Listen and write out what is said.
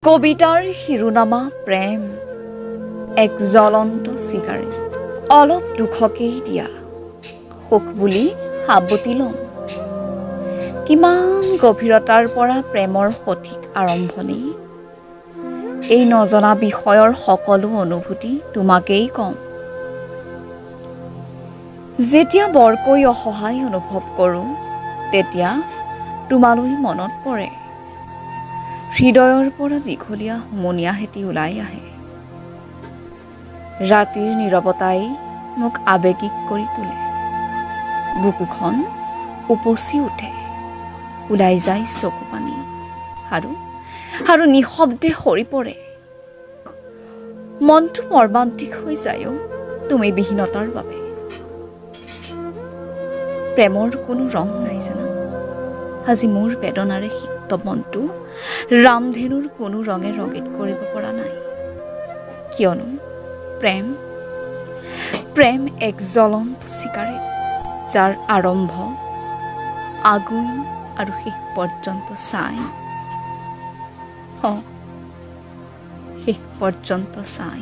কবিতাৰ শিৰোনামা প্ৰেম, এক জ্বলন্ত চিগাৰেট। অলপ দুখকেই দিয়া, সুখ বুলি সাৱটি ল'ম। কিমান গভীৰতাৰ পৰা প্ৰেমৰ সঠিক আৰম্ভণি, এই নজনা বিষয়ৰ সকলো অনুভূতি তোমাকেই ক'ম। যেতিয়া বৰকৈ অসহায় অনুভৱ কৰোঁ, তেতিয়া তোমালৈ মনত পৰে। হৃদয়ৰ পৰা দীঘলীয়া হুমুনিয়াহ এটি ওলাই আহে। ৰাতিৰ নীৰৱতাই মোক আৱেগিক কৰি তোলে। বুকুখন উপচি উঠে, ওলাই যায় চকু পানী আৰু নিঃশব্দে সৰি পৰে। মনটো মৰ্মান্তিক হৈ যায় অ' তুমি বিহীনতাৰ বাবে। প্ৰেমৰ কোনো ৰং নাই জানা। আজি মোৰ বেদনাৰে সিক্ত মনটো ৰামধেনুৰ কোনো ৰঙে ৰঙীন কৰিব পৰা নাই। কিয়নো প্ৰেম এক জ্বলন্ত চিগাৰেট, যাৰ আৰম্ভ, আগুণ আৰু শেষ পৰ্যন্ত ছাই। শেষ পৰ্যন্ত ছাই।